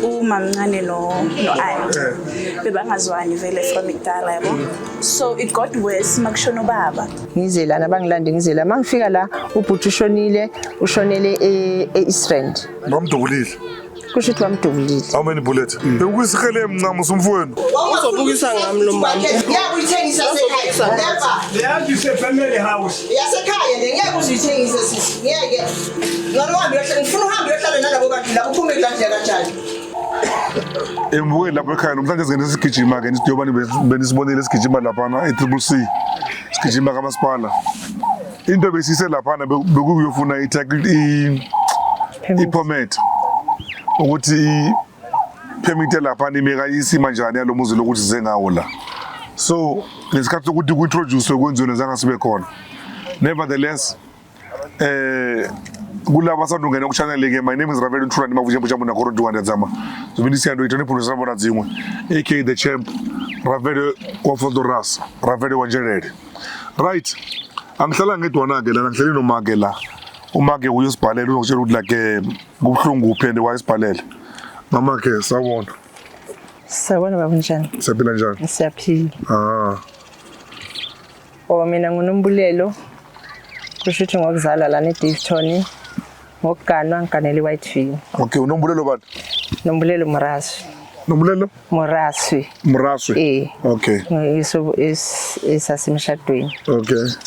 Umamncane no aunt bebangazwani vele from kudala, yabo. So it got worse makushona ubaba. Ngize lana, bangilande, ngize la. Mangifika la, ubhuti ushonile, ushonele e-East Rand. Bamdubulile? Kusho ukuthi bamdubulile. How many bullet? Bekuyisihele emncamo somfowenu. Uzobukisa ngami lo mama. Ngeke uyithengise yasekhaya. Never. Leyazi ise-family house. Yasekhaya le ngeke uzuyithengise, sisi. Ngeke. Ngcono uhambe uyohlala, ngifuna uhambe uyohlala nalabo bantu labo, uphume kulaa ndlela kanjani. Embukeni lapho ekhaya namhlanje singene sigijima ke njengoba benisibonile sigijima laphana e-Triple C. Sigijima kamasipala. Into besise laphana bekuyofuna i-permit ukuthi i-permit laphana imeka isima njani yalo muzi lokuthi size ngawo la. So ngesikhathi sokuthi ku-introduce kwenziwe zange sibe khona. Nevertheless, kulabo asandungena ku-channel ke, my name is Ravel Nthulani Mavujambujambu na Koro Ndiwanda Dzama zvimbindisiyando ito nephuno bona dzimwe, aka the champ Ravele wa Vosloorus, Ravele wa Nzhelele. Right, angihlala ngedwana-ke lana, ngihleli nomake la. Umake uyosibhalela, uzokutshela ukuthi like kubuhlungu kuphi and wayesibhalele. Mama-ke, sawubona. Sawubona baba, njani? Siyaphila, njani? Siyaphila. Ah. Oh, mina nguNombulelo, kusho ukuthi ngokuzalwa lana eDaveyton, ngokuganwa ngiganele eWhiteview. Okay, uNombulelo bani? Nombulelo Moraswi. Nombulelo? Moraswi. Mraswi. Eh. Okay. Iso esasemshadweni.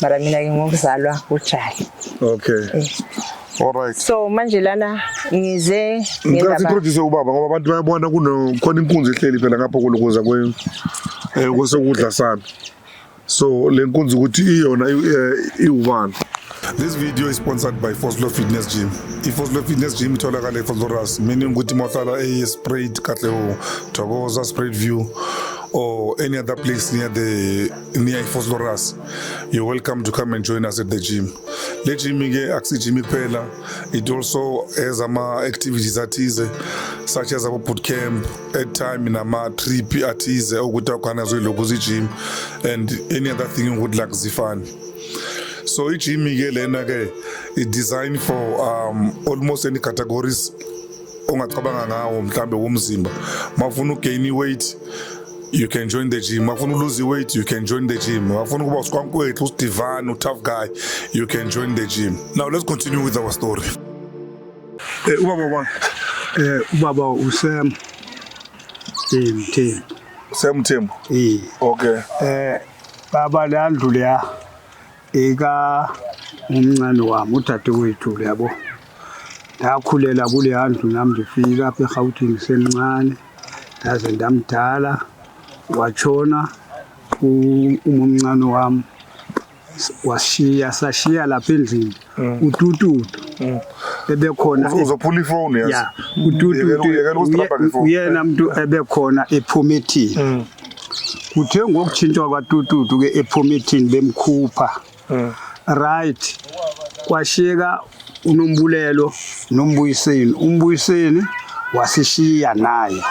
Mara mina ke ngokuzalwa uJali. Okay, all right. So manje lana ngize Ngicela ngendaba si-introduce ubaba ngoba abantu bayabona kuno khona inkunzi ehleli phela ngapha kolokuza kwe kwesekudla sami. So le nkunzi ukuthi iyona iwubani. This video is sponsored by Foslo Fitness Gym. I-Foslo Fitness Gym itholakala eVosloorus, meaning ukuthi mawuhlala e-Spruit, Katlehong, Thokoza, Spruitview or any other place near Vosloorus, you're welcome to come and join us at the gym. Le gym ke akusi gym kuphela, it also has ama activities athize such as abo boot camp at time nama trip athize ukuthi akhona zoyilokhu gym and any other thing ukuthi like zifane. So i-gym ke lena ke is designed for almost any categories ongacabanga ngawo mhlambe womzimba. Mawufuna ugain weight, you can join the gym. Mawufuna lose weight, you can join the gym. Mawufuna ukuba usikwankwethu, usidivani, u-tough guy, you can join the gym. Now let's continue with our story. Ubaba ubani? Ubaba uSam Mthembu. Sam Mthembu. Eh. Okay. Baba, la ndlu leya eka umncane wami, udadewethu, yabo. Ndakhulela kuleya ndlu nami, ndifika apha eGauteng ngisemncane ndaze ndamdala, watshona umomncane wami, washiya, sashiya lapha endlini utututu ebekhona. Uzophula ifoni, yazi. Ya, utututu. Yekela ukusitrapa ngefoni. Uyena muntu ebekhona ephomethini. Kuthe ngokutshintshwa kwatututu ke ephomethini, bemkhupha, right, kwashiyeka uNombulelo noMbuyiseni. UMbuyiseni wasishiya naye.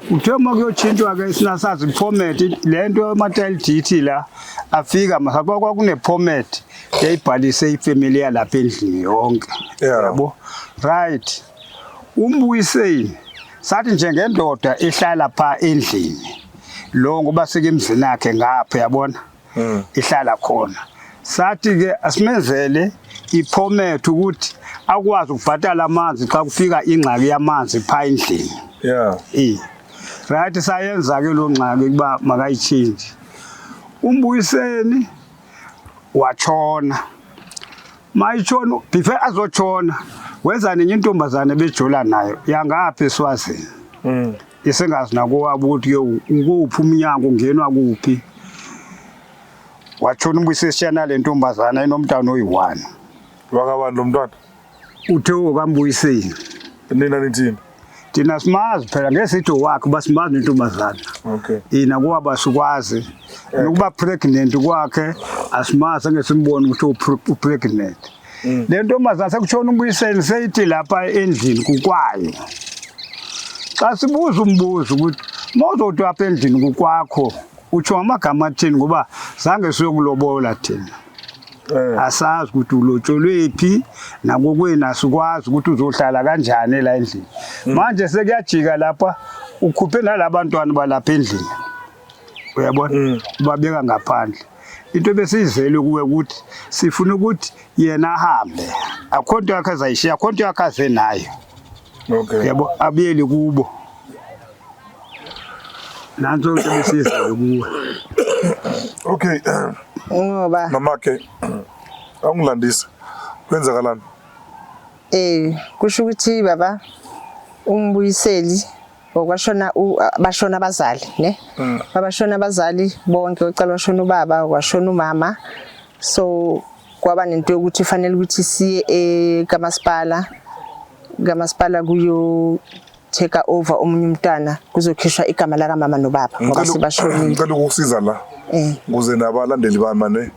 Kuthe uma kuyotshintshwa ke, sinasazi ipermit le nto ama-title la afika masa kwakune-permit yayibhalise ifamily yalapha endlini yonke. Yabo, right, uMbuyiseni sathi njengendoda ehlala pha endlini lo, ngoba sike emzini akhe ngapha, yabona, ihlala khona, sathi ke asimenzele ipermit ukuthi akwazi ukubhatala amanzi xa kufika ingxaki yamanzi pha endlini. Eh, right, sayenza ke lo ngxaki kuba makayitshintshe. UMbuyiseni watshona. Mayitshona, before azotshona wenza nenye intombazane bejola nayo yangapha eSwazini. Isengazi nakowabo ukuthi ke ukuphi umnyango, ungenwa kuphi. Watshona uMbuyiseni le ntombazana enomntana oyi-one. Wakabani lo mntwana? Uthe okaMbuyiseni. Nina nithini? Thina simazi phela, ngeke sithi owakhe, uba simazi nentombazana. Yina kuwaba sikwazi nokuba pregnant kwakhe, asimazi, angesimbone ukuthi upregnant. Le ntombazana sekutshona uMbuyiseni seyithi lapha endlini kukwayo. Xa sibuza umbuzo ukuthi mawuzothi apha endlini kukwakho, utsho ngamagama athini, ngoba zange siyokulobola thina. Asazi ukuthi ulotsholwe phi nakokwenu asikwazi ukuthi uzohlala kanjani la endlini. Manje sekuyajika lapha ukhuphe nalabantwana balapha endlini. Uyabona? Ubabeka ngaphandle. Into ebesiyizele kuwe ukuthi sifuna ukuthi yena ahambe. Akho nto yakhe azayishiya, akho nto yakhe aze nayo. Yabo abuyele kubo. Nanso into ebesiyizele kuwe. Okay. Ngoba Mamakhe awungilandise. Kwenzakalani? Kusho ukuthi baba umbuyiseli okwashona bashona abazali ne babashona abazali bonke, oqala washona ubaba, washona umama, so kwaba nento yokuthi fanele ukuthi siye kamasipala, kamasipala kuyo take over omunye umntwana, kuzokhishwa igama la kamama nobaba ngoba sebashonile. Ngicela ukukusiza la. Ukuze nabalandeli bami mane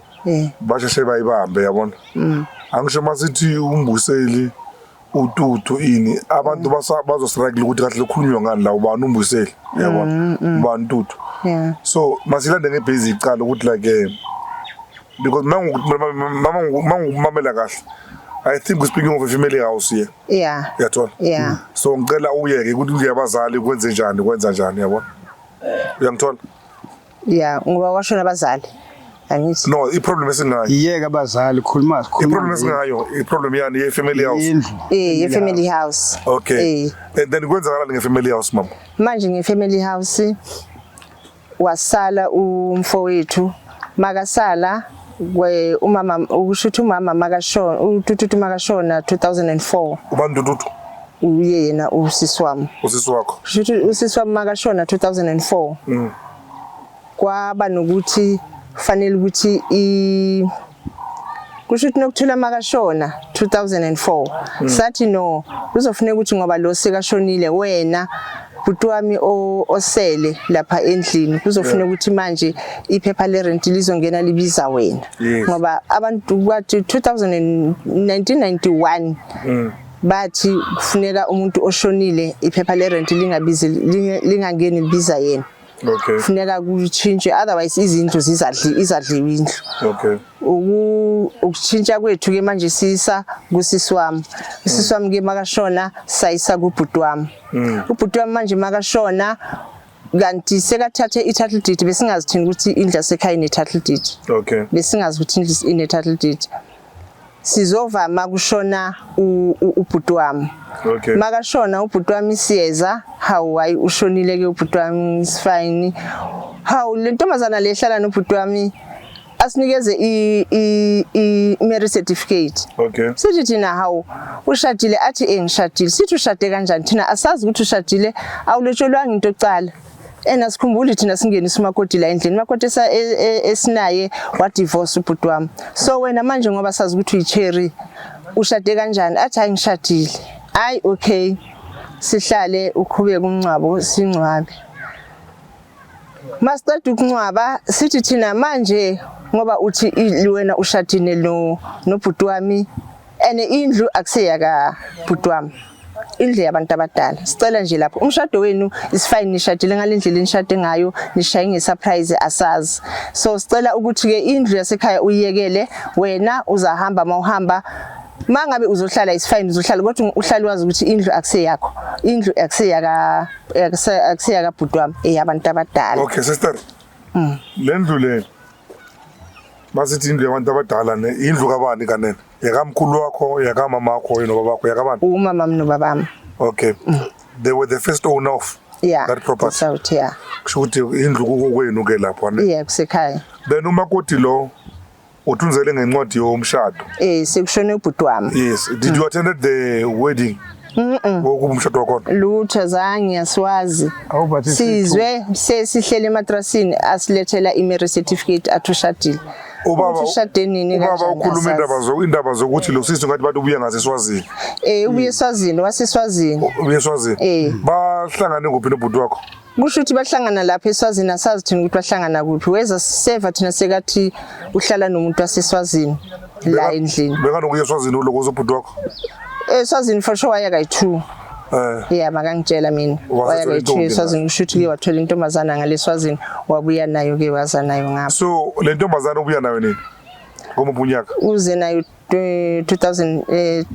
basheshe bayibambe, yabona. Angisho masithi umbuseli uTutu ini abantu bazostruggle ukuthi kahle kukhulunywa ngani la, ubani umbuseli, yabona, ubani uTutu. So masilande ngebasic iqala ukuthi like because mangikumamela kahle, I think we're speaking of a family house here. Uyathola? Yeah. So ngicela uyeke ukuthi kuyabazali kwenze njani, kwenza njani, yabona? Uyangithola? Yeah, ngoba washona abazali. Angithi. No, i-problem esinayo. Iyeke abazali, khuluma sikhuluma. I-problem esinayo, i-problem yani ye family house. Indlu. Ye family house. Okay. And then kwenzakalani nge-family house, mama? Manje nge-family house wasala umfowethu, makasala kwe umama, ukusho ukuthi umama makashona, uTututu makashona 2004. Ubani Tututu? Uye yena usisi wami. Usisi wakho. Kusho ukuthi usisi wami makashona 2004. Kwaba nokuthi fanele ukuthi i kusho ukuthi Nokuthula makashona 2004 sathi no, kuzofuneka ukuthi ngoba lo sekashonile, wena bhuti wami osele lapha endlini, kuzofuneka ukuthi manje iphepha le rent lizongena libiza wena. Ngoba abantu kwathi 1991 bathi kufuneka umuntu oshonile iphepha le rent lingabizi, lingangeni libiza yena. Kufuneka kutshintshe, otherwise izindlu zizadli, izadliwa indlu. Ukutshintsha kwethu ke manje sisa kusisi wami. Usisi wami ke makashona sayisa kubhuti wami. Ubhuti wami manje makashona kanti sekathathe i-title deed, besingazi thina ukuthi indlu yasekhaya ine-title deed. Besingazi ukuthi indlu ine-title deed. Sizovama kushona ubhuti wami. Makashona ubhuti wami siyeza, hawu hayi ushonile ke ubhuti wami, is fine. Hawu le ntombazana le ehlala nobhuti wami asinikeze i marriage certificate. Sithi thina hawu ushadile, athi ngishadile. Sithi ushade kanjani? Thina asazi ukuthi ushadile, awulotsholwanga into ecala. Ena sikhumbuli thina singenisa umakoti la endlini. Umakoti esinaye wa divorce ubhuti wami. So wena manje ngoba sazi ukuthi uyicherry, ushade kanjani? Athi hayi ngishadile. Hayi okay. Sihlale uqhubeke umncwabo singcwabe. Masiqeda ukungcwaba sithi thina manje ngoba uthi wena ushadile nobhuti wami, ene indlu akuseyaka bhuti wami, indlu yabantu abadala. Sicela nje lapho umshado wenu is fine, nishadile ngalendlela enishade ngayo, nishaye ngesurprise asazi. So sicela ukuthi ke indlu yasekhaya uyiyekele wena, uzahamba mawuhamba, mangabe uzohlala is fine, uzohlala, kodwa uhlale wazi ukuthi indlu akuseyakho, indlu akuseyaka akuseyaka bhuti wami, eyabantu abadala. Okay sister. Le ndlu le basithi indlu yabantu abadala ne, indlu kabani kanene? Yakamkhulu wakho, yakamama wakho, yena baba wakho, yakabani? Umama nobabami. Okay. They were the first owner of that property. South, yeah. Kusho ukuthi indlu kukwenu ke lapho ne. Yeah, kusekhaya. Then umakoti lo uthunzele ngencwadi yomshado. Sekushone ubhuti wami. Yes. Did you attend the wedding? Wokuba umshado wakhona? Lutho zange, asiwazi. Sizwe sesihlele ematrasini asilethela i-marriage certificate athi ushadile. Ubaba Ukuthi ushade nini ubaba kanjani, ukhuluma asazi. indaba zokuthi lo sisi ngathi bathi ubuya ngaseSwazini. Ubuye eSwazini, waseSwazini. Ubuye eSwazini. Bahlangane kuphi nobhuti wakho? Kusho ukuthi bahlangana lapha eSwazini, asazi thina ukuthi bahlangana kuphi. Weza seva thina sekathi uhlala nomuntu waseSwazini la endlini. Bekanokuya eSwazini ulokoza ubhuti wakho? eSwazini for sure waya kayi-2. Yeah, makangitshela mina. Wasethola Waya kayi-2 intombi eSwazini, kusho ukuthi ke wathola intombazana ngale Swazini, wabuya nayo ke, waza nayo ngapha. So le ntombazana ubuya nayo nini? Ngomuphi unyaka? Uze nayo 2000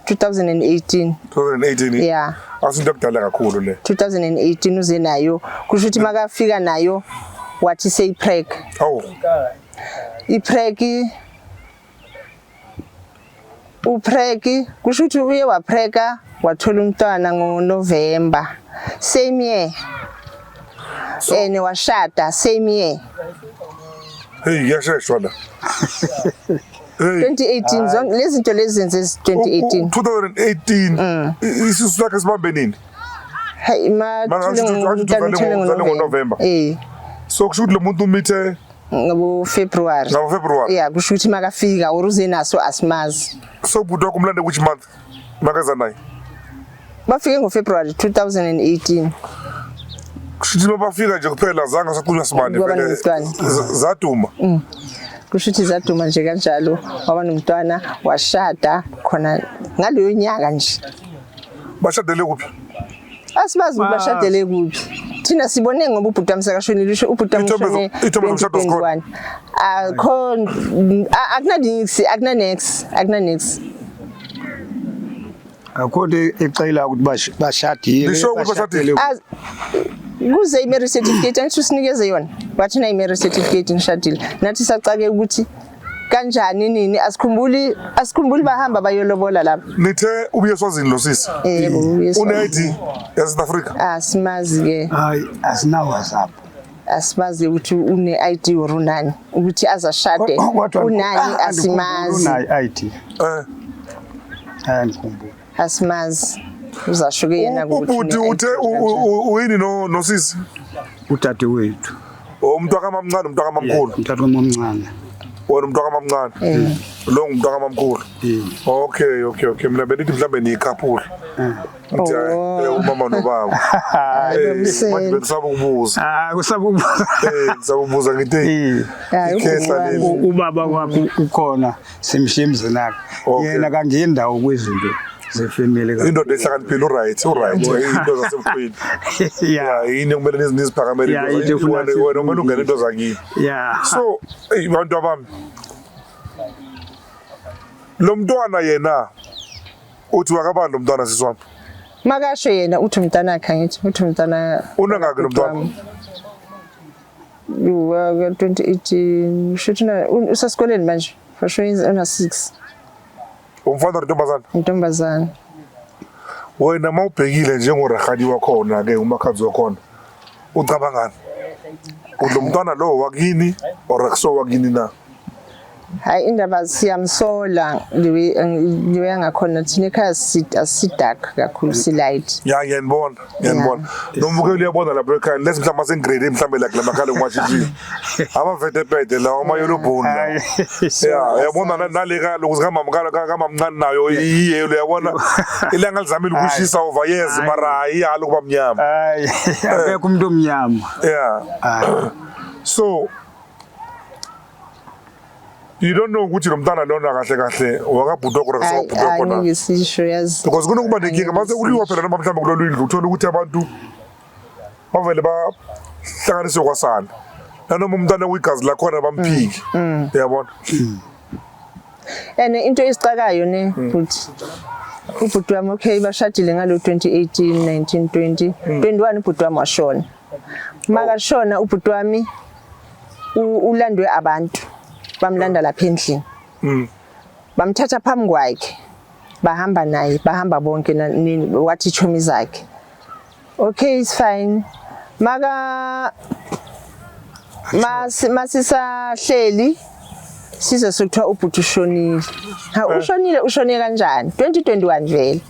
2018. 2018. Yeah. Asinto ekudala kakhulu le. 2018 uze nayo, kusho ukuthi makafika nayo wathi seyipreg. Awu. Ipreg, upreg, kusho ukuthi uye waprega wathola umntwana ngoNovember same year. Ene washada same year. Hey, kuyasheshwa la. Hey. 2018, zonke lezi zinto lezi zenze 2018. 2018. Isisu sakhe sibambe nini? Hey, ma Asho ukuthi uzale ngoNovember. Eh. So kusho ukuthi lo muntu umithe ngabo February. Ngabo February. Yeah, kusho ukuthi makafika or uze naso asimazi. So bhuti wakho umlande which month? Makeza naye. Bafike ngoFebruary 2018. Kusho ukuthi bafika nje kuphela zange saqunywa sibane Kwaba vele nomntwana. zaduma. Kusho ukuthi zaduma nje kanjalo, waba nomntwana, washada khona ngaleyo nyaka nje. Bashadele kuphi? Asibazi ukuthi bashadele kuphi. Thina sibone ngoba ubhuti wami sekashonile, usho ubhuti wami ushone Iy'thombe zomshado zikhona? 2021. Akho, akuna nix, akuna nex, akuna nex. Akho nto ecela ukuthi bashadile. Nisho ukuthi bashadile? Kuze i-marriage certificate, angithi usinikeze yona, wathi na i-marriage certificate nishadile. Nathi sacake ukuthi kanjani nini, asikhumbuli, asikhumbuli bahamba bayolobola lapha. Nithe ubuye eSwazini lo sisi. Yebo, ubuye Une eSwazini. ID ya South Africa. Asimazi ke. Hayi, asinawo WhatsApp. Asimazi ukuthi une ID or unani ukuthi azashade. Kodwa Unani, andikhumbuli asimazi. unayo i-ID. Eh. Hayi, andikhumbuli. Asimazi, uzasho ke yena ukuthi Ubhuti une-ID uthe kanjani. uyini no nosisi? Udade wethu. Oh, umuntu wakamamncane, umuntu wakamamkhulu. Umntwana omncane. Wena umuntu wakamamncane. Eh. Lo ngumuntu wakamamkhulu. Okay. Mina bengithi mhlambe niyi-couple. Ngithi hayi, Oh. umama nobaba. Babusele. Manje bengisaba ukubuza. Ah, kusaba ukubuza. Ngisaba ukubuza ngithi Eh. Hayi, ikhehla ubhuti leli. Ubaba wakho ukhona, simshiye emzini akhe. Okay. Yena kangeni ndawo kwizinto zefamily. Indoda ehlakaniphile, uright, uright. Into zasemkhwini. Yeah. Yeah, yini okumele niziphakamele Yeah, into into efuna wena kumele ungene into zakini. Yeah. So, hey bantu abami. Lo mntwana yena uthi wakabani lo mntwana, sisi wami? Makasho yena uthi umntanakhe, angithi uthi umntana. Unangaki lo mntwana? Wa 2018, shuthi usesikoleni manje, for sure una 6. Umfana or intombazana? Intombazana. Wena mawubhekile njengorahali wakhona ke umakhazi wakhona. Ucabangani? Uthi lo mntwana lo wakini or akuso wakini na? Hayi, indaba siyamsola liwe yangakhona, thina ekhaya asidark kakhulu, si-light. Ya, ngiyanibona, ngiyanibona. Nomvukeli uyabona lapha ekhaya, lesi mhlawumbe asengigrade mhlawumbe like lamakhala ngiwashintshile. Amavetepete lawa, ama-yellow bone lawa. Ya, uyabona nale ka lokuthi kamama kamamncane nayo iyelo, uyabona. Ilanga lizamile ukushisa over years, mara ayiyalo kuba mnyama. Hayi, akekho umuntu omnyama. Yeah. Hayi. So you don't know ukuthi lo mntana lona kahle kahle wakabhuti wakho or Hayi, akusobhuti wakho na? angeke sisho, yazi. Because kunokuba nenkinga mase kuliwa phela noma mhlawumbe kulolu indlu uthola ukuthi abantu bavele bahlanganiswe kwasana. Nanoma umntwana uyigazi lakhona bamphike. Uyabona? And into esicakayo ne futhi, ubhuti wami, okay, bashadile ngalo 2018, 19, 20, 21, ubhuti wami washona. Makashona ubhuti wami, ulandwe abantu, bamlanda lapha endlini. Bamthatha phambi kwakhe, bahamba naye, bahamba bonke wathi chomi zakhe, okay, it's fine. Maka masisahleli size sokuthiwa ubhuti ushonile. Ha, ushonile, ushone kanjani 2021 vele?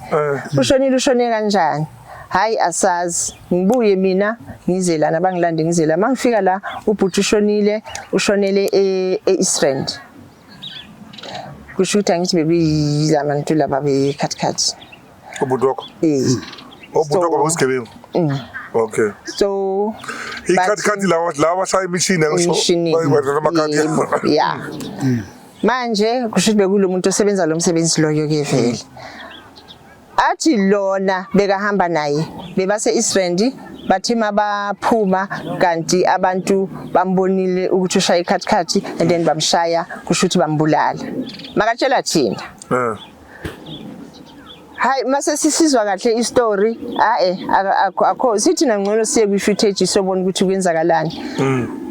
Ushonile, ushone kanjani? Hayi, asazi. Ngibuye mina ngize lana, bangilande ngize la. Mangifika la, ubhuti ushonile, ushonele e-East Rand. Kusho ukuthi angithi bekuyilabantu laba bekhathikhathi. Ubhuti wakho. Eh. Ubhuti wakho bekusigebengu. Okay. So Ikhathi lawa lawa bashaya imishini ngisho. Emshinini. Bayibona amakhadi. Yebo, ya. Manje kusho ukuthi bekulo muntu osebenza lo msebenzi loyo ke vele. Athi lona bekahamba naye bebase East Rand. Bathi mabaphuma kanti abantu bambonile ukuthi ushaya ikhathikhathi and then bamshaya, kusho ukuthi bambulala. Makatshela thina. Hayi, mase sisizwa kahle istory, ae akho sithi nangcono siye kwi-footage sobona ukuthi kwenzakalani.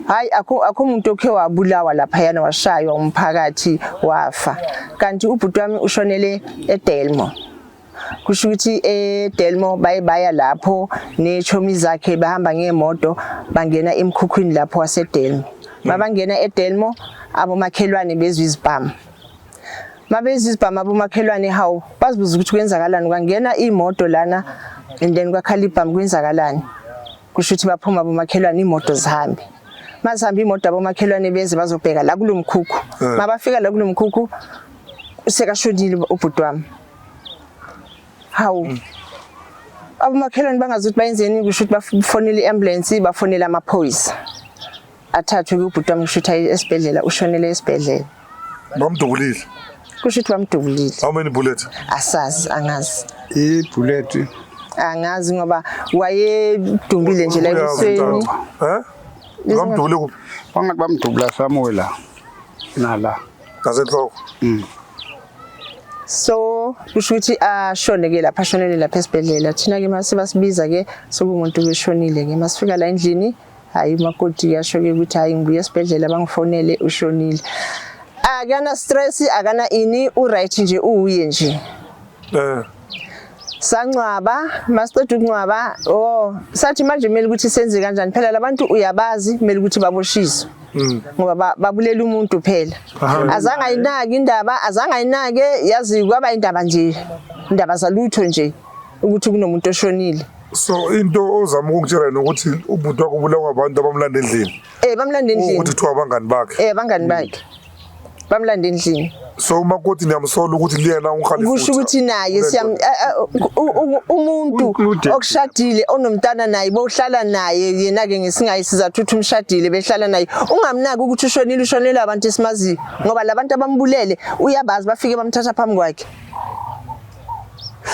Hayi, akho umuntu okhe wabulawa laphayana, washaywa umphakathi wafa. Kanti ubhuti wami ushonele eDelmo. Kusho ukuthi eDelmo baye baya lapho nechomi zakhe, bahamba ngemoto bangena emkhukhwini lapho waseDelmo. Mabangena eDelmo, abomakhelwane bezwe izibhamu. Mabezwe izibhamu abomakhelwane, hawu, bazibuza ukuthi kwenzakalani, kwangena imoto lana and then kwakhala ibhamu, kwenzakalani? Kusho ukuthi baphuma abomakhelwane, imoto zihambe. Mazihamba imoto, abomakhelwane beze bazobheka la kulo mkhukhu. Mabafika la kulo mkhukhu, sekashonile ubhuti wami. Hawu, abomakhelwane bangazi ukuthi bayenzeni. Kusho ukuthi bafonele i-ambulance, bafonele amaphoyisa, athathwe ubhuti wami. Kusho ukuthi aye esibhedlela, ushonele esibhedlela. Bamdubulile? Kusho ukuthi bamdubulile. How many bullets? Asazi, angazi. Ibullet. Angazi ngoba wayedumbile nje la ebusweni. Bamdubule kuphi? Bangathi bamdubula somewhere la nala. Ngasenhloko. So kusho ukuthi ashone ke lapha, ashonele lapha esibhedlela. Thina ke mase basibiza ke, sokumuntu keshonile ke. Masifika la endlini, hayi, umakoti yasho ke ukuthi hayi, ngibuye esibhedlela, bangifonele, ushonile. Akana stress, akana ini, u right nje, uye nje. Sangcwaba, masiceda ukungcwaba, oh, sathi manje kumele ukuthi senze kanjani phela, labantu uyabazi, kumele ukuthi baboshiswe ngoba babulela umuntu phela. Azange ayinake indaba, azange ayinake, yazi kwaba indaba nje, indaba zalutho nje ukuthi kunomuntu oshonile. So into ozama ukungitshela yona ukuthi ubhuti wakho ubulawa abantu abamlanda endlini? Bamlanda endlini. Ukuthi kuthiwa abangani bakhe? Abangani bakhe bamlanda endlini. So umakoti niyamsola ukuthi liyena ungikhalifuthi? Kusho ukuthi naye siyam umuntu Included. Okushadile, onomntana naye, bohlala naye yena-ke, ngesingayi sizathu ukuthi umshadile, behlala naye, ungamnaki ukuthi ushonile, ushonele abantu esimaziyo, ngoba labantu abambulele uyabazi, bafike bamthatha phambi kwakhe.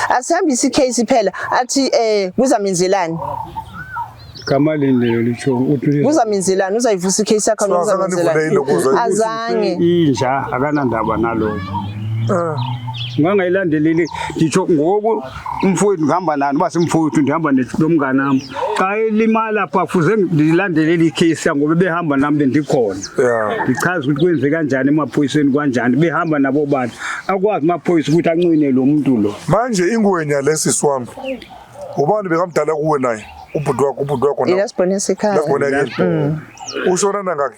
Asihambise icase phela, athi kuzamenzelani? Gama lini lelo litsho uthi? Kuzamenzelani? Uzayivusa icase yakho? So, azange kuzamenzelani? nivule ilokhu Azange. Inja akanandaba nalokho. Ngangayilandeleli nditsho ngoku umfowethu ngihamba nani, uba simfowethu ndihamba nomngane wam, xa elimala pha fuze ndilandelele ikheyisi ngoba behamba nami, bendikhona. Ndichaze ukuthi kwenze kanjani emaphoyiseni, kanjani behamba nabo bantu, akwazi amaphoyisa ukuthi ancine lo muntu lo. Manje ingwenya lesi wami, ubani bekamdala kuwe naye, ubhuti wakho, ubhuti wakho nawe? Ilasibone esekhaya. Lasibona kini. Ushona nangaki?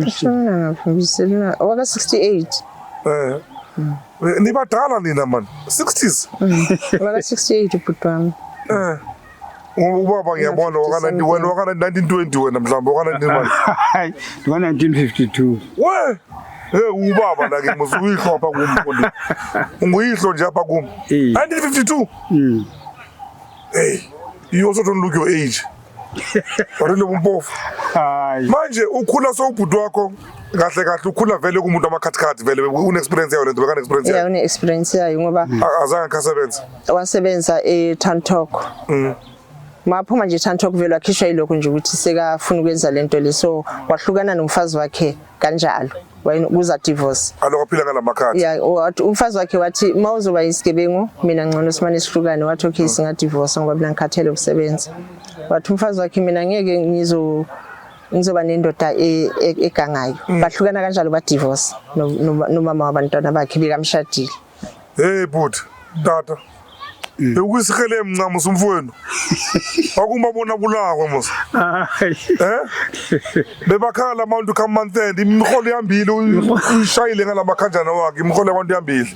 Ushona ngaphi? Waka 68. Nibadala nina man, 60s. Waka 68 ubhuti wami. Ubaba ngiyabona waka 90, wena waka 1920, wena mhlawumbe waka 19 manje. Hayi, ngo-1952. We, hey, ubaba la ke musu uyihlo apha kum, mfundi. Unguyihlo nje apha kum. 1952. Hey, you also don't look your age. Warele umpofu. Hayi. Manje ukhula sowubhuti wakho kahle kahle, ukhula vele kumuntu amakhathikhathi, vele une experience yayo lento, bekane experience Ya, yayo. une-experience yayo ngoba Azange khasebenza. Wasebenza e-Town Talk. Maphuma nje e-Town Talk, vele wakhishwa yilokho nje ukuthi sekafuna ukwenza lento le, so wahlukana nomfazi wakhe kanjalo, kuza divorce. Aloko aphila ngalamakhathi. Ya, wathi umfazi wakhe, wathi uma uzoba isigebengu, mina ngcono simane sihlukane. Wathi okay, singadivorce ngoba mina ngikhathele ukusebenza. Wathi umfazi wakhe, mina ngeke ngizoba nendoda egangayo. Bahlukana kanjalo, badivorce nomama wabantwana bakhe bekamshadile. Hey bhuti, tata. Bekuyisihele emncamo somfowenu. Akumabona bulakwe mos. Hayi. Bebakhala abantu come month end, imiholo ihambile, uyishayile ngalamakhanjana wakhe, imiholo yabantu ihambile.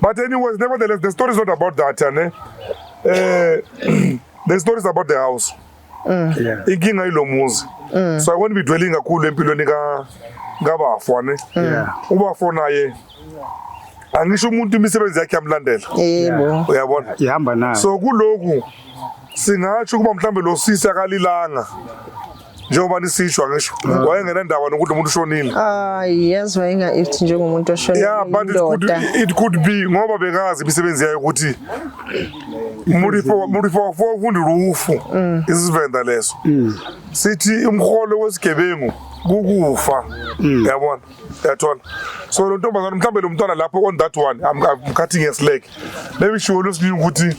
But anyways, nevertheless, the story is not about that, ne? The story is about the house. Inkinga ilomuzi. So I won't be dwelling kakhulu empilweni ka kabafo, ne? Ubafo naye, angisho umuntu imisebenzi yakhe yamlandela. Yebo. Uyabona? Ihamba nayo. So kuloku singatsho ukuba mhlambe lo sisi akalilanga njengoba nisisho, angisho wayengenandaba nokuthi umuntu ushonile. Ay, yazi wayenga-act njengomuntu oshonile. Yeah, but it could, indoda. it could be ngoba bekazi imisebenzi yayo ukuthi Mulifo mulifo fo ndi lufu. Isivenḓa leso. Sithi umholo wesigebengu kukufa. Yabona? Yathola. So lo ntombazana mhlambe lo mntwana lapho on that one I'm cutting a slack. Maybe she always knew ukuthi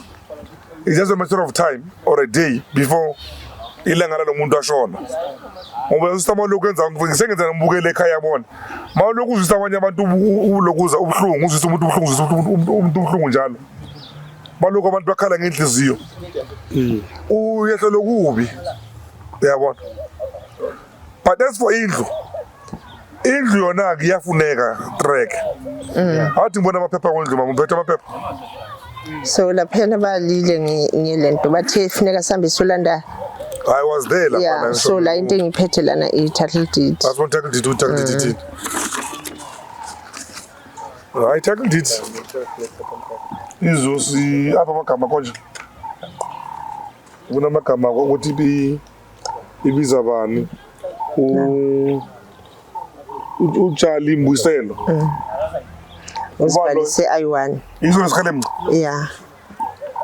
it's just a matter of time or a day before ilanga lalo muntu ashona. Ngoba usitama lokhu enza ngisengenza ngibukele ekhaya yabona. Mawulokhu uzwisa abanye abantu ulokuza ubuhlungu uzwisa umuntu ubuhlungu uzwisa umuntu ubuhlungu njalo. Balokhu abantu bakhala ngenhliziyo. Uyehla lokubi. Uyabona? But as for indlu, indlu yona ke iyafuneka track. Athi ngibona amaphepha kwendlu mama, uphethe amaphepha. So laphana balile ngelento bathe funeka sihambe solanda. I was there lapha. Yeah, so la into engiphethe lana i-title deed. That's one title deed, title deed. Hayi title deed. Izosi apha amagama konje. Kunamagama ukuthi ibiza bani? Utshali imbuyiselo. Uzibhalise ayi-1. Izo lesikhalemca. Yeah.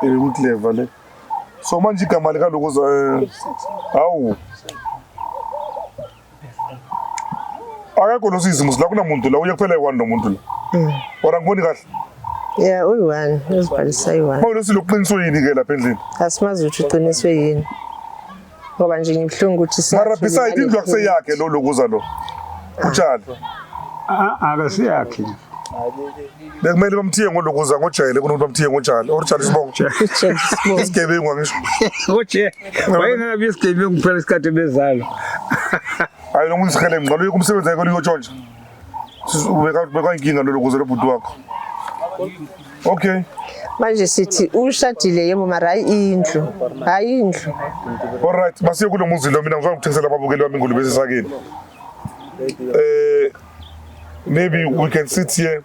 Ikuclever le. So manje igama likalokuza hawu. Akekho lo sisi musi la kunamuntu la uye kuphela yi-one lo muntu la. Ora ngiboni kahle. Yeah, uyi-1, uzibhalise ayi-1. Mawulo silokuqiniswe yini ke lapha endlini? Asimazi ukuthi uqiniswe yini. Ngoba nje ngibuhlungu ukuthi Mara beside indlu akuseyakhe lo lokuza lo. Utshali. Akasiyakhe. Bekumele bamthiye ngolokuza ngojayele kunokuthi bamthiye ngotshali. Or tshali sibongo. Isigebengu angisho. Oje, wayengabi isigebengu phela isikhathi bezalwa. Hayi lo muntu sikhele ngqalo uye kumsebenzi ayikho liyotshontsha. Ubeka inkinga lo lokuza lo bhuti wakho. Okay. Manje sithi ushadile yebo mara hayi indlu. Hayi indlu. All right, masiye kulo muzi lo mina ngizwa ukuthengisela ababukeli bami ingulube esisakeni. Maybe we can sit here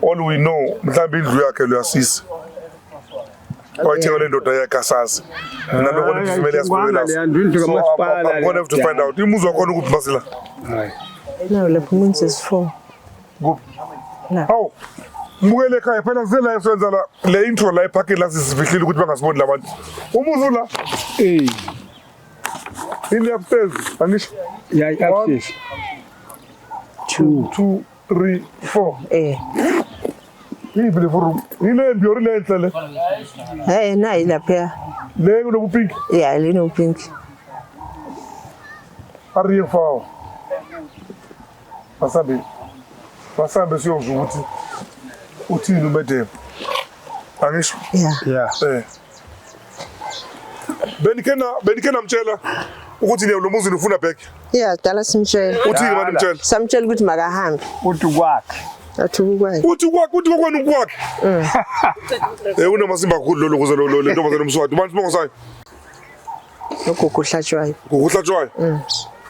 all we know mhlawumbe indlu yakhe lo yasisi. Wayithenga le ndoda yakhe asazi. Mina lokho ngivumele yasibukela. So I'm gonna have to find out. Imuzi wakhona ukuphi masila? Hayi. No, lapho umuntu is 4. Kuphi? Hawu. Mbukele ekhaya phela sisela esenza la le intro la ephakeni la sisifihlile ukuthi bangasiboni labantu. Umuzi la. Eh. In the upstairs, angisho. Yeah, upstairs. 2 2 3 4. Eh. Yiphi le room? Ile mbi or le enhle le? Eh, nayi lapha. Le kunobu pink. Yeah, le no pink. Ariye fawo. Basambe. Basambe siyozwa ukuthi uthini umedem. Angisho. Yeah. Yeah. Eh. Benikhe namtshela ukuthi lo muzi ufuna back. Yeah, dala simtshela. Uthini manje mtshela? Samtshela ukuthi makahambe. Uthi kwakhe. Athi kukwakhe. Uthi kwakhe, uthi kokwenu kwakhe. Eh unamasimba kakhulu lo lokuza lo le ntombazane umswati. Ubani sibongo sayo? Ugogo uhlatshwayo. Gogo uhlatshwayo.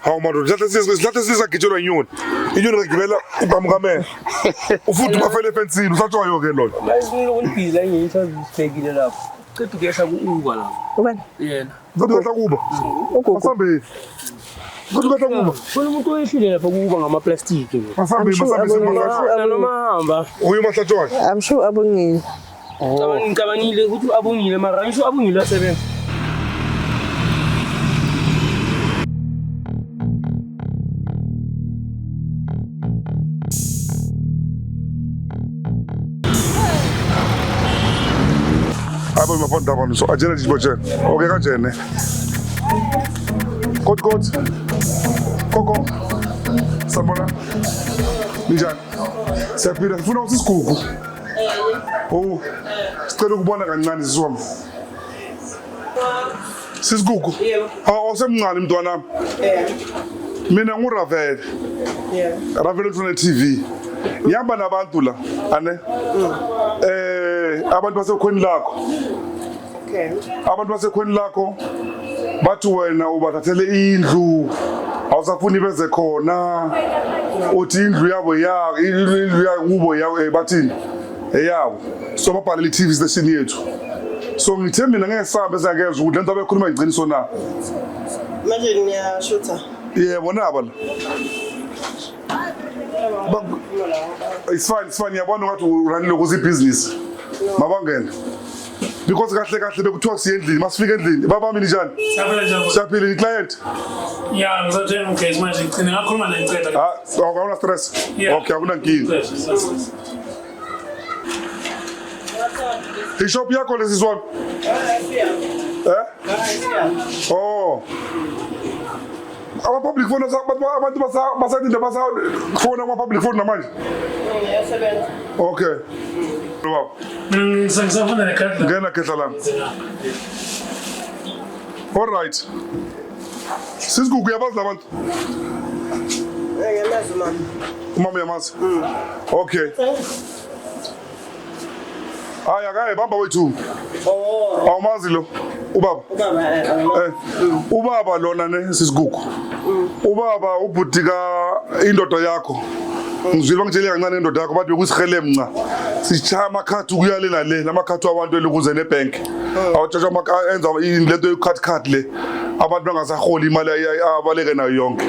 Hawu madoda, sihlahla sisagitshelwa inyoni. Inyoni ngagibela ibhamukamela. Ufuthi bafele efensini, uhlatshwayo ke loyo. Ngibhizi la ngi-interview sibhekile lapho. Ceda ukuyehla ku-Uber lapho. Ubani? Yena. Kodwa uyehla kuba. Ugogo. Asambe. Kodwa uyehla kuba. Khona umuntu oyehlile lapha ku-Uber ngama-plastic nje. Asambe, asambe simahlatshwayo. Noma hamba. Uye mahlatshwayo. I'm sure abongile. Ngicabangile ukuthi abongile mara ngisho abongile asebenza. Abo maponda abantu so ajena dijibojena. Okay kanjene. Kot kot. Koko. Sanibona. Ninjani? Siyaphila sifuna ukuthi isigugu. Oh. Sicela ukubona kancane sisi wami. Sisigugu. Yebo. Hawu awusemncane mntwana wami. Yeah. Mina nguRavele. Yeah. Ravele Tuna TV. Ngihamba nabantu la, ane? Abantu basekhweni lakho. Okay. Abantu basekhweni lakho bathi wena ubathathele indlu awusafuni beze khona uthi indlu yabo ya indlu yakubo ya bathini eyabo so babhalele i-TV station yethu so ngithe mina ngeke sabe sengekezwa ukuthi lento abekhuluma iqiniso na Manje niyashutha. Yebo naba la. It's fine, it's fine. Ngiyabona ngathi uranile ukuze ibhizinisi. Mabangene. Because kahle kahle bekuthiwa siye endlini, masifika endlini. Baba mina njani? Siyaphila njani? Siyaphila ni client. Ya, ngizothenga ugesi manje ngigcine ngakhuluma naye ngiceda. Ah, awuna stress. Yeah. Okay, akunankinga. Ishop yakho lesi siswami? Eh? Oh. Ama public phone abantu basathi basa phone ama public phone namanje. Iyasebenza. Okay. Baba, Mina ngisafunda nekhadi la. ngena khehla lami. All right. Sisigugu uyabazi labantu? Ngiyamazi umama. Umama uyamazi? Okay. Hayi akaye bamba wethu. Oh, Awumazi lo ubaba. ubaba angamazi. Eh, ubaba lona ne sisigugu. Ubaba ubhuti ka indoda yakho. Ngizwile bangitshele kancane indoda yakho bathi bekusihele mnca. Sishaya amakhathi ukuya le nale namakhathi wabantu elukuze nebank. Awutshatsha enza lento yokucut cut le. Abantu bangasaholi imali abaleke nayo yonke.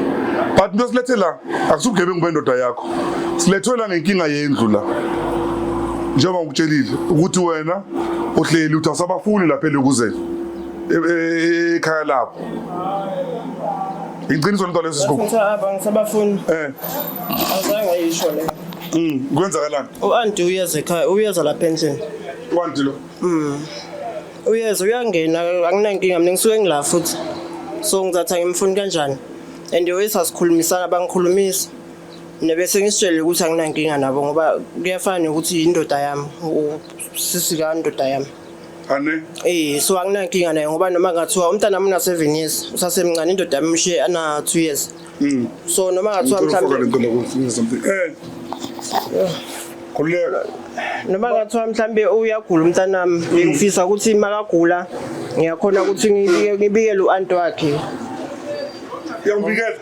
But into silethe la akusubugebengu bendoda yakho. Silethwe la ngenkinga yendlu la. Njengoba ngikutshelile ukuthi wena uhleli uthi awusabafuni lapha elukuzeni. Ekhaya labo. Iqiniso lento leso sigugu. Ngithe aba ngisabafuni. Eh. Azange ayisho le. Kwenzakalani? U-anti uyeza ekhaya, uyeza lapha endlini. Wanti lo. Uyeza uyangena anginankinga mina ngisuke ngila futhi. So ngizathi angimfuni kanjani? And uyeza sikhulumisana bangikhulumisa. Mina bese ngisitshele ukuthi anginankinga nabo ngoba kuyafana nokuthi indoda yami, usisi kandoda yami. Ane. Eh, so anginankinga naye ngoba noma ngathiwa umntana wami una 7 years, usasemncane indoda yami imshiye ana 2 years. So noma ngathiwa Ngicela ufaka mhlambe lento la ku something. Eh. Khululeka. Noma ngathiwa mhlambe uyagula umntanami, bengifisa ukuthi makagula ngiyakhona ukuthi ngibike ngibikele u-anti wakhe. Uyangibikela.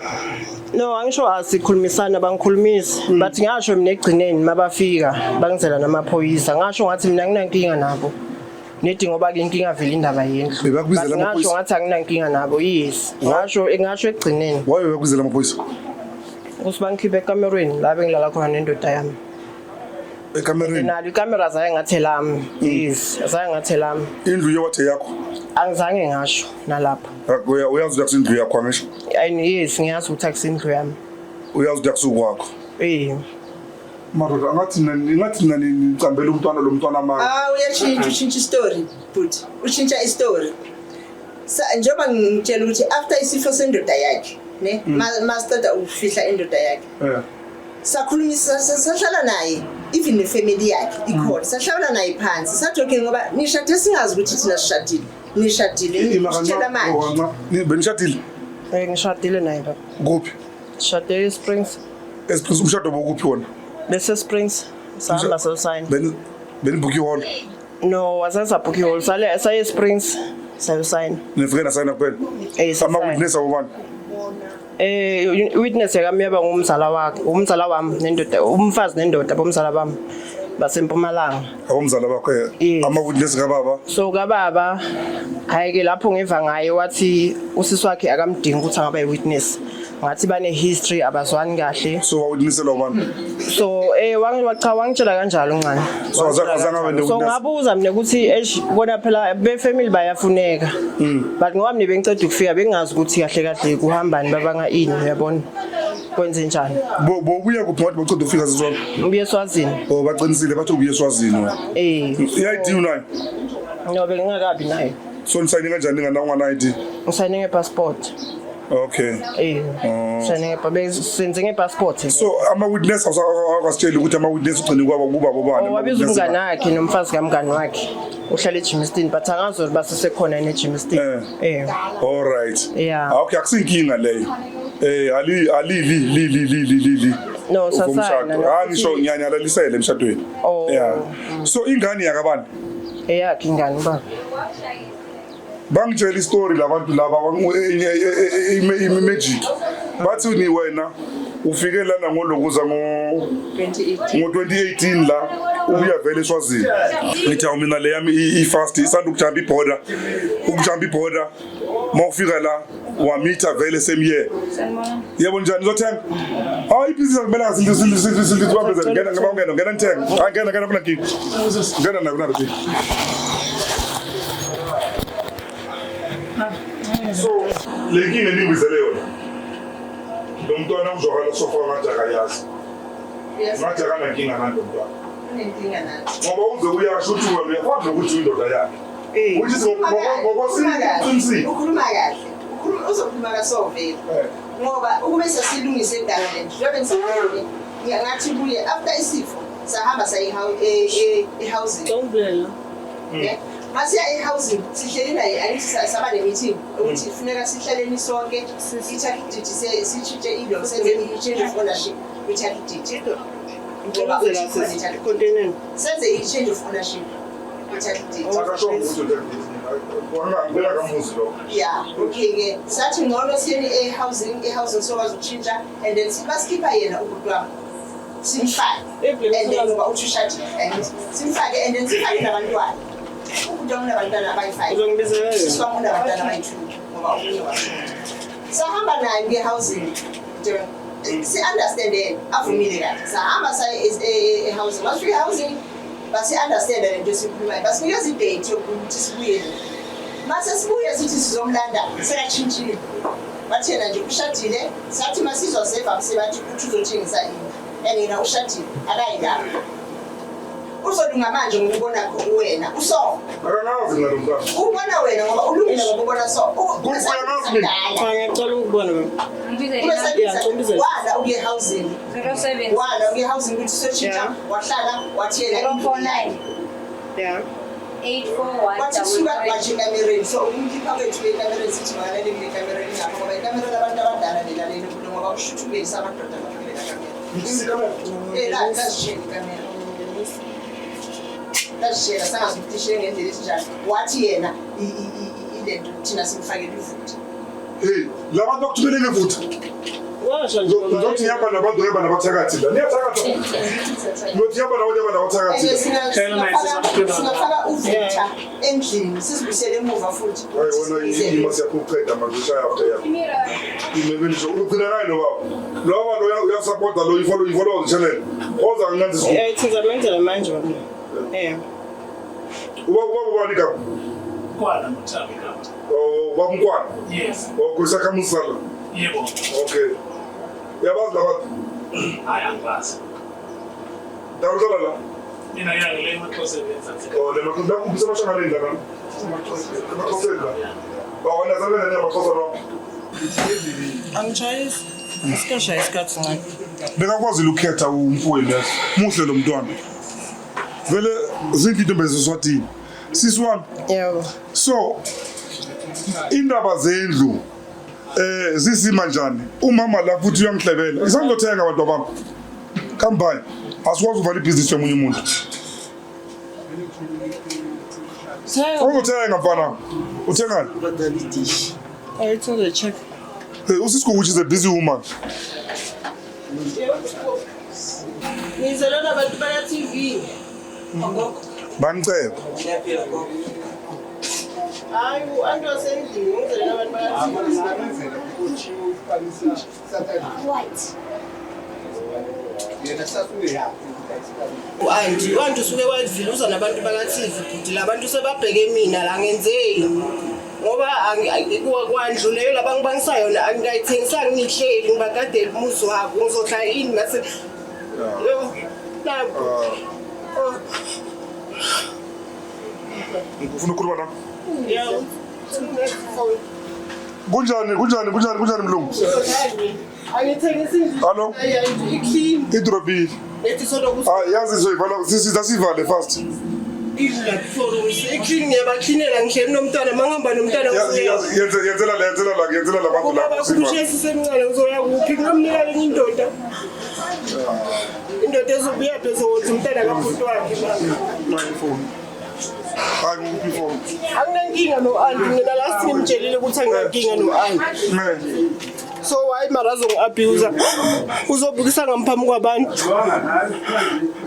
No, angisho asikhulumisana bangikhulumisi but ngasho mina ekugcineni mabafika bangizela namaphoyisa ngasho ngathi mina anginankinga nabo. Nedi ngoba ke inkinga vele indaba yendlu. Bebakubizela But ngasho amaphoyisa? ngathi anginankinga nabo, yes. Ngasho ngasho ekugcineni Why bekuzela amaphoyisa? Ukuthi bangikhiphe ekamerweni la bengilala khona nendoda yami. Ekamereni. Nalo ikamera zaye ngathi lami. Yes, zaye ngathi lami. Indlu yewathi yakho. Angizange ngasho nalapho. Uyazi ukuthi akusindlu yakho angisho. Yes, ngiyazi ukuthi akusindlu yami. Uyazi ukuthi akusukwakho. Eh. Madoda angathi ngathi nani nicambela umntwana lo mntwana manje. Ah, uyashintsha ushintsha istory but ushintsha istory. Sa njengoba ngitshela ukuthi after isifo sendoda yakhe ne masithatha ukufihla indoda yakhe. Eh. Sakhulumisa sahlala naye even nefamily yakhe ikhona sahlala naye phansi sathi okay ngoba nishade singazi ukuthi thina sishadile nishadile nitshela manje. Benishadile Eh, ngishadile naye baba. kuphi? Shade eSprings. Esprings umshado bokuphi wona? Bese Springs. Sahamba sosayina. Beni benibhuki hall. No, azange sabhukhi hall. Sale saye Springs. Sayosayina. Nifike nasayina kuphela. Eh, Ama sasayina. witness abobani? Eh, witness yakami yaba ngumzala wakhe, umzala wami nendoda, umfazi nendoda bomzala bami basempumalanga. Abomzala bakho. Yes. Ama witness kababa. So kababa hayi ke lapho ngiva ngaye wathi usisi wakhe akamdingi ukuthi angaba yi-witness. Ngathi bane history abazwani kahle. So wawitnesselwa ubani? So eh cha wangitshela kanjalo ncane. So azange abe So ne-witness? ngabuza mina ukuthi eish kona phela be family bayafuneka. But ngoba mina bengiceda ukufika bengazi ukuthi kahle kahle kuhambani babanga ini uyabona. Kwenze njani? Bo bobuya kuphi wathi boceda ufika siswami? Ngibuye eSwazini. Oh baqinisile bathi ubuye eSwazini wena. Eh. I-ID unayo? No bengingakabi nayo. So nisayine kanjani ngana ungana ID? Ngisayine ngepassport. Okay. Eh. Ngisayine ngepa senze ngepassport. So ama witness awasitsheli ukuthi ama witness ugcine kwaba kuba bobani? Oh, wabiza umngane wakhe nomfazi kamngane wakhe. Uhlala eGermiston but angazi ukuthi basesekhona yini eGermiston. Eh. Eh. All right. Yeah. Ah, okay akusinkinga leyo. Eh ali ali li li li li li li li. No, sasayina, no. Ah ngisho ngiyanyalalisele emshadweni. Oh. Yeah. So ingane yakabani? Eyakhe ingane baba. Bangitshela istory labantu laba i-magic. Bathi ni wena ufike lana ngolokuza ngo ngo-2018 la ubuya vele eSwazini. Ngithi awu mina le yami i-fast isanda ukujumpa ibhoda. Ukujumpa ibhoda mawufika la wamitha vele same year. Yebo njani uzothenga? Hayi ibhizinisi akumelanga silibambezele. Ngena ngena ngena ngena ngithenga. Hayi ngena ngena kuna kinga. Ngena na kuna kinga. So le nkinga enibizele yona, lo mntwana uzwakala sofa ngathi akayazi, ngathi akanankinga nalo mntwana. Unenkinga nathi. Ngoba uze uyasho ukuthi wena uyakwazi nokuthi uyindoda yakhe, which is ngokwesiqinisile. Ukhuluma kahle. Ukhuluma, uzokhuluma kasovele. Ngoba ukube sasilungise kudala le nto, njengoba ngisakhuluma, ngathi kuye after isifo sahamba saye e-housing. Ngicela. Ne? Masiya e-housing sihleli naye, angithi saba ne-meeting ukuthi funeka sihlaleni sonke i-title deed, sitshintshe ilo, senze i-change of ownership kwi-title deed. Ngoba Ngicela uthi khona sisi i-title deed. econtaineni. Senze i-change of ownership kwi-title deed. Akashongo ukuthi ngibeka kamuzi lokho. Yeah, okay ke. Sathi ngcono siyeni e-housing, e-housing sokwazi ukutshintsha and then basikhipha yena ubhuti wami. Simfake. And then ngoba uthi ushadile and simfake and then sifake nabantwana. Ubhuti wami unabantwana abayi-5. Uzongibizela yena. Sisi wami unabantwana abayi-2 ngoba omunye washona. Sahamba naye ke-housing. Si-understandene, avumile kahle. Sahamba saye e-housing. Masifika e-housing basi-understanda lento esiyikhulumayo. Basinikeza i-date yokuthi sibuye. Mase sibuye sithi sizomlanda, sekatshintshile. Bathi yena nje ushadile, sathi masizwa seva sebathi uthi uzothengisa indlu. And yena ushadile, akayi lapho. Uzolunga manje ngokubona wena. Uso. Akangazi mina lo mntwana. Ubona wena ngoba ulungile ngoba ubona so. Uyangazi mina. Cha, ngiyacela ukubona baba. Kube wala ukuye housing. 07 Wala ukuye housing ukuthi sotshintsha, wahlala wathi yena 049 Yeah. 841 Wathi kusuka manje ekamereni, so ukumkhipha kwethu ekamereni sithi makalale kule kamereni ngapha ngoba ikamera labantu abadala lela lelo kulo ngoba kushuthi ungenisa amadoda lapha kulela kamera. Eh, la lazishiyela ikamera. Lazishiyela, sangazi ukuthi ishiye ngendlela esinjani. Wathi yena ilento thina simfakele ivutha. Hey, la bantu bakuthumele ngevutha. Washa nje baba. Ngizothi ngihamba nabantu, ngihamba nabathakathi la. Niyathakatha. Ngizothi ngihamba nabantu, ngihamba nabathakathi la. Singafaka uvutha endlini sizibuyisele emuva futhi. Hayi wona ima siyaphuqeda manje ushaya after yakho. Imebeni ugcina ngayo lo baba. Lo baba lo uyasupporta lo, you follow the channel. Oza nganzi siku. Eh, ngizamenzela manje baba. Eh. Uba ubani igama? Kwana Muthabi igama. Oh, baba Mkwana. Yes. Okay, sakhamuzi sala. Yebo. Okay. Uyabazi labantu? Hayi, angibazi. Dawu uhlala la. Mina ngiyangile emaXhoseni eMzansi. Oh, le maxhosa la kusemashangaleni la kana. Emaxhoseni la. Oh, wena sebenza nemaxhosa lo. Angishayisi. Asikashaya isikhathi ncane. Bekakwazile ukukhetha umfowenu yazi. Muhle lo mntwana. Vele zinhle intombi eziswatini. Sisi wami. Yebo. So indaba zendlu zisima njani? Umama la futhi uyangihlebela. Isangizothenga abantu bami. Come by. Asikwazi ukuvala ibhizinisi yomunye umuntu. Uzothenga mfana. Uthengani? Ayithi ngizocheck. Hey, uSisco, which is a busy woman. Ngizele nabantu baka TV. Gogo. Bangicela. Ngiyaphila gogo. Hayi, u-anti wasendlini, ngizele nabantu baka TV. White. U-anti usuke waviluza nabantu baka-TV, bhuti. La bantu sebabheke mina la, ngenzeni? Ngoba kwandlu leyo labangibangisa yona angikayithengisanga, ngihleli ngibagadela umuzi wabo, ngizohlala ini mase? Yo, nakho. Oh. Ufuna ukukhuluma nami? Yeah. Kunjani? Kunjani? Kunjani? Kunjani mlungu? Angithengisi indlu. Hallo? I-clean. Idrobile. Lethi solo Ah, yazi soyivala sisivale fast. Indlu la four rooms. I-clean, ngiyabaklinela, ngihleli nomntwana, mangihamba nomntwana ngizoya. Yenzela la, yenzela la, yenzela la bantu la. Ubaba kushiye sisemncane, ngizoya kuphi? Ngomnika lenye indoda. Indoda ezobuya phi ezokuthi umntana kabhuti wakhe mama. Phone. Hayi, ngikuphi phone? Anginankinga no-anti mina, last ngimtshelile ukuthi anginankinga no-anti. Ne. So why mara azongi-abuse? Uzobukisa ngamphambi kwabantu.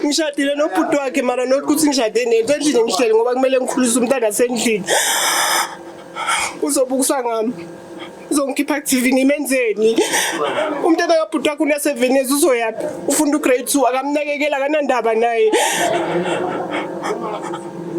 Ngishadile nobhuti wakhe mara not ukuthi ngishade nento endlini, ngihleli ngoba kumele ngikhulise umntana sendlini. Uzobukisa ngami. Uzongikhipha ku-TV, ngimenzeni? Umntana kabhuti wakhe una-7 years, uzoyaphi? Ufunda u-grade 2, akamnakekela, akanandaba naye.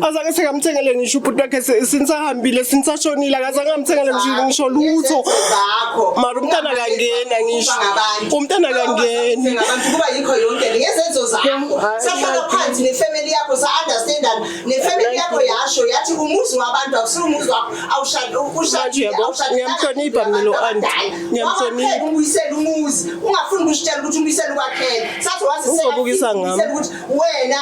Azange sekamthengele ngisho ubhuti wakhe since ahambile since ashonile akazange amthengele ngisho ngisho lutho. Zakho. Mara umntana akangeni angisho. Ngabantu. Umntana akangeni. Ngabantu kuba yikho yonke le ngezenzo zakho. Hayi, Sahlala phansi nefamily yakho sa-understandana. Nefamily yakho yasho yathi umuzi wabantu akusiwo umuzi wakho. Awushadi Manje ushadile yabo, awushadile. ngiyamhlonipha mina lo aunty. Ngiyamhlonipha. Umuyisele umuzi. Ungafuni ukusitshela ukuthi umuyisele ukwakhela. Sathi wazi Uzobukisa ngami. ukuthi wena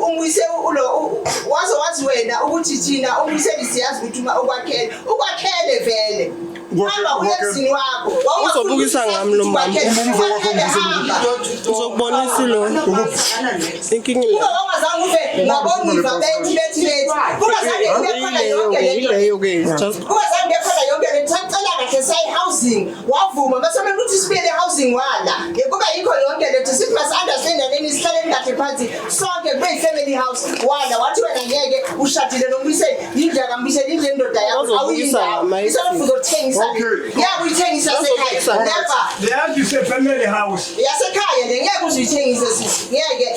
umuyise ulo waze wazi wena ukuthi thina umuyisele siyazi ukuthi uma ukwakhela. Ukwakhele vele. Hamba uye emzini wakho. Wawungafuni Uzobukisa ukuthi ngami lo mama. ukwakhele. Umuzi wakho Ukwakhele, umuyisele hamba. Ngizokubonisa lo. Inkinga Kube wawungazange uve ngabongiva bethi bethi bethi. Kungazange kube khona yonke le nto. ileyo ke just Kungazange kube khona yonke le nto. Sacela kahle sayi housing wavuma bese kumele ukuthi sibuyele housing wala. Kuba yikho yonke le nto sithi must understand nini sihlaleni kahle phansi sonke kube yi-family house wala wathi wena ngeke ushadile nombuyiseli yindlu yakambuyiseli yindlu yendoda yakho Bazobukisa awuyindawo. ngama- Isona uzothengisa Okay. ngeke uyithengisa Bazobukisa sekhaya never Le nto ise-family house. yasekhaya le ngeke uze uyithengise sisi ngeke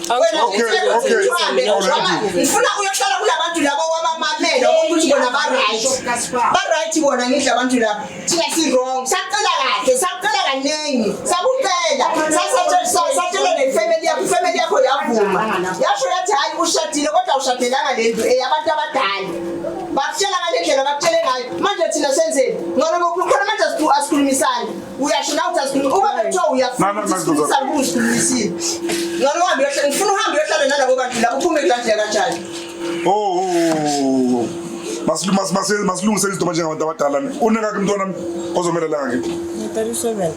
wena Okay, okay. uhambe Alright. ngifuna uyohlala kulabantu labo wabamamela ukuthi bona ba-right ba-right bona ngidla abantu labo thina si-wrong sakucela kahle sakucela kaningi sakucela satshela nefamily yakho ifamily yakho yavuma yasho yathi hhayi ushadile kodwa awushadelanga le ndlu eyabantu abadala bakutshela ngale ndlela bakutshele ngayo manje thina senzeni ngcono khona manje asikhulumisani uyasho nawe uthi asikhulumi uma bekuthiwa uyafuna Na, na, ukuthi na, sikhulumisane kube usikhulumisile ngcono uhambe uyohlala ngifuna uhambe uyohlala nalabo bantu labo uphume kulaa ndlela kanjani Oh, oh, oh. Masilungise izinto manje ngabantu abadala. Unengaki mntwana ozomela la ngaki? 37.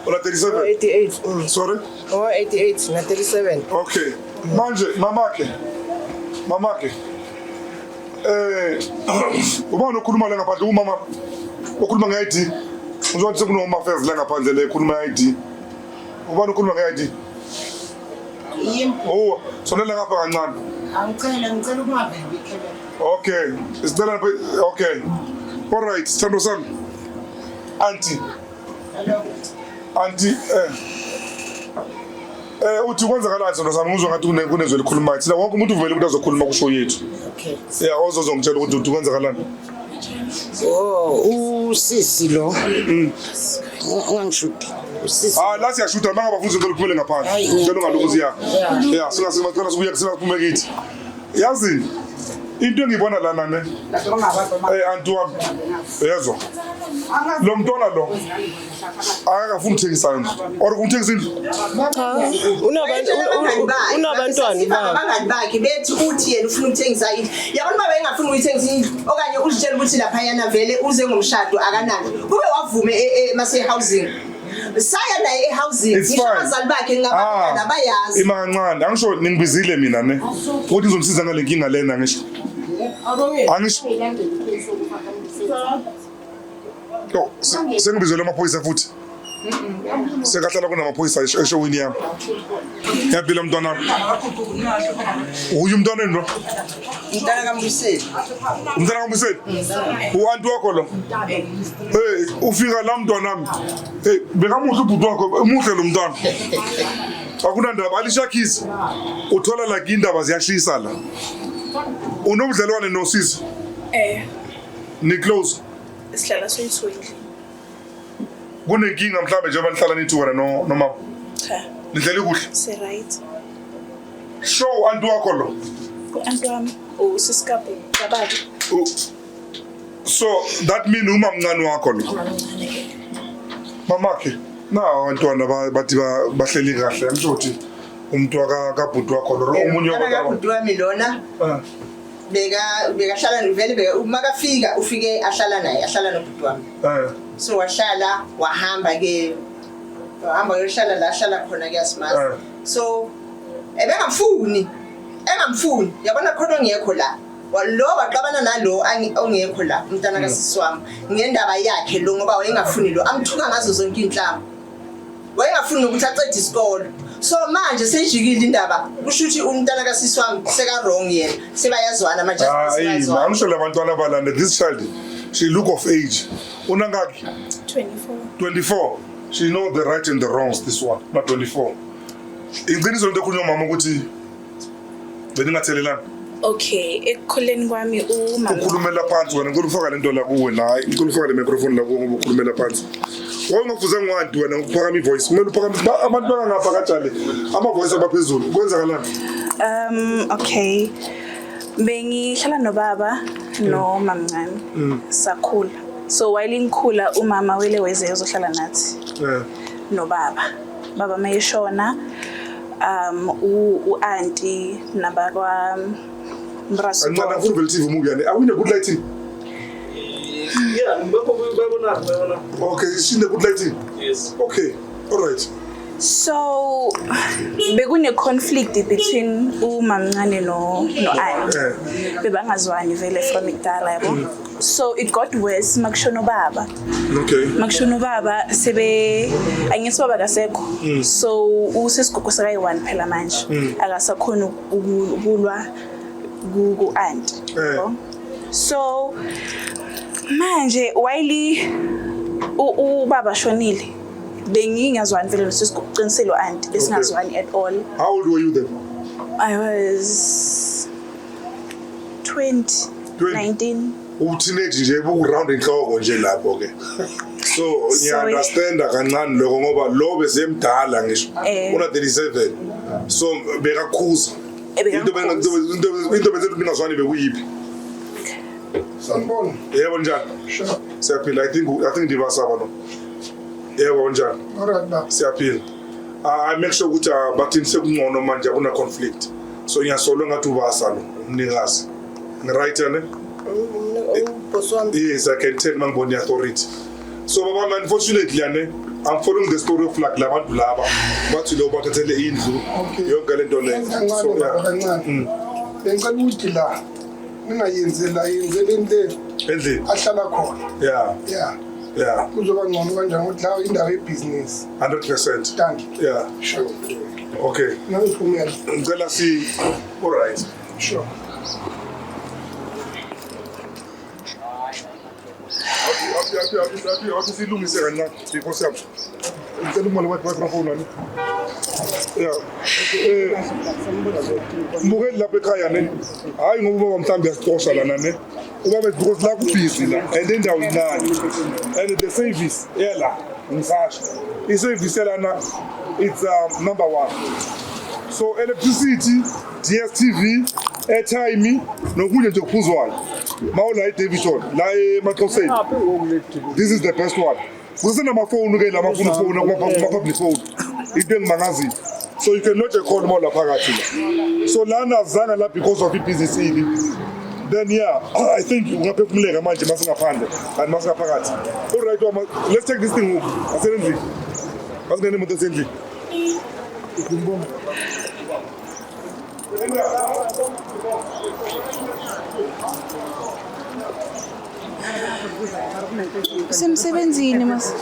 Ola 37. 88. Sorry? Oh 88 na 37. Okay. Manje mamakhe. Mamakhe. Ubani okhuluma la ngaphandle umama okhuluma nge-ID? Uzwa ukuthi sekuno affairs la ngaphandle le ekhuluma nge-ID. Ubani okhuluma nge-ID? Yimi. Oh, sondela ngapha kancane. Angicela ngicela ukungaveli kwikhamera. Okay. Isicela lapha okay. All right, sithando sami. Auntie, Hello. auntie uthi kwenzakalani sithando sami ngizwa ngathi kunezwe elikhulumayo. Thina wonke umuntu uvumele ukuthi azokhuluma kusho yethu. Okay. Yeah, ozozongitshela ukuthi uthi kwenzakalani. Oh, usisi lo. Ungangishudi. Usisi. Ah, la siyashuta manga bafuna ngicela uphumele ngaphandle. Hayi, Ngicela ungalokuzi ya. Yeah. Yeah, singasicela sibuye singaphume kithi. Yazini into engiyibona lana ne. Auntie wami. Uyezwa? Lo mntwana lo akakafuni ukuthengisa indlu. Or kumthengisa indlu? Cha, unabantwana ubaba. Abangani bakhe bethi uthi yena ufuna ukuthengisa indlu. Yabona uba bengafuni ukuyithengisa indlu okanye uzitshela ukuthi laphayana vele uze ngomshado akanandlu. Kube wavume mase-housing. Saya naye e-housing. It's Ngisho fine. abazali bakhe ngabantwana bayazi. Ima kancane. Angisho ningibizile mina ne. Ukuthi ngizomsiza ngale nkinga lena ngisho. Angisho. Oh, sengibizelwe amaphoyisa futhi. Sekahlala kunamaphoyisa eshowini yami. Yaphila mntwana. Uyu umntwana lo. Umntana kaMbuyiseli. Umntana kaMbuyiseli. U-anti wakho lo. Hey, ufika la mntwanami. Hey, bekamuhle ubhuti wakho, muhle lo mntwana. Akunandaba, alishakhisi. Uthola like indaba ziyashisa la. Unobudlelwane nosisi? Ni close. Sihlala soyi-two endlini. Kunenkinga mhlambe njengoba nihlala nithi wena no nomama. Cha, Nihleli kuhle. si-right. Show anti wakho lo. U-anti wami usisi kababa. So that mean uma mncane wakho lo. Mamncane ke. Mamakhe, na abantwana bathi bahleli kahle. Angisho ukuthi umuntu kabhuti wakho lo omunye Umntana kabhuti wami lona beka bekahlala vele beka makafika ufike ahlala naye ahlala nobhuti wami. So wahlala wahamba ke wahamba uyohlala la ahlala khona kuyasimazi. So ebengamfuni engamfuni yabona khona ongekho la. Lo waxabana nalo ongekho la umntana kasisi wami ngendaba yakhe lo ngoba wayengafuni lo amthuka ngazo zonke inhlamba. Wayengafuni nokuthi aqede isikolo. So manje seyijikile indaba kusho ukuthi umntana kasisi wami seka wrong yena sebayazwana manje Hayi, sebayazwana. angisho labantwana balanda this child she look of age. Unangaki? 24. 24. She know the right and the wrongs this one, not 24. Iqiniso lento ekhulunywa mama ukuthi Beningathelelani? Okay, ekukhuleni kwami umama Ukhulumela phansi wena, ngicela ufaka lento la kuwe la, hayi ngicela ufaka le microphone la kuwe ngoba ukhulumela phansi. Wawungafuze ngwadi wena ngokuphakama ivoice, kumele uphakamise abantu bangangapha kajale ama voice abaphezulu. Kwenzakalani? Okay. Bengihlala nobaba nomamncane. Sakhula. So while ngikhula umama wele weze uzohlala nathi nobaba. Baba mayeshona u-auntie nabakwa Mbrasu. Kancane afuna uvele TV movie yani. Are we in a good lighting? Yeah, bayabona. Okay, is in a good lighting? Yes. Okay. All right. So bekune conflict between umamncane no auntie. Bebangazwani vele from kudala yabo. So it got worse makushona ubaba. Okay. Makushona ubaba sebe angithi baba kasekho. So usesigogo sakayi-1 phela manje. Akasakhona ukulwa ku auntie. Yabo. So manje while ubaba shonile bengingazwani vele nosisiqiniselo auntie besingazwani at all. How old were you then? I was 20, 19. Uteenage nje bukuround inhloko nje lapho ke. So ngiya-understanda kancane lokho ngoba lo besemdala ngisho una 37. So bekakhuza. Into benze ningazwani bekuyiphi? Sanibona. Yebo njani? Sure. Siyaphila. I think ndibasaba no. Yebo njani? All right baba. Siyaphila. I make sure ukuthi bathini sekungcono manje akuna conflict. So ngiyasolwa ngathi ubasa lo umnikazi. Ngiright ne? Boss wami. Yes, I can tell mangibona authority. So baba, unfortunately ane I'm following the story of like labantu laba bathi lo bathathele indlu yonke lento le. So kancane. Bengicela ukuthi la ningayenzela yenzeleni le endlini ahlala khona. Yeah. Yeah. Yeah. Kuzoba ngcono kanjani ukuthi la indawo yebusiness. 100%. Thank you. Yeah. Sure. Okay. Nangiphumela. Ngicela si all right. Sure. Athi silungise kancane because yami. Ngicela umale microphone ani. Yeah. Mbukeli lapha ekhaya ne. Hayi ngoba ubaba mhlawumbe uyasixosha lana ne. Ubaba because la kubhizi la and indawo incane. And the service yela ngisasho. I-service yelana it's number 1. So electricity, DStv, airtime nokunye nje kuphuzwayo. Mawula eDaveyton la eMaxhoseni. This is the best one. Kusenamafoni ke la mafuna ufona kuma public phone. Into engimangaziyo. So you can lodge a call mawula phakathi la. So lana zanga la because of i-business ini. Then yeah, I think ungaphefumuleka manje masingaphandle and masingaphakathi. All right, let's take this thing home. Asendlini. Masingene imoto esendlini. Usemsebenzini mas.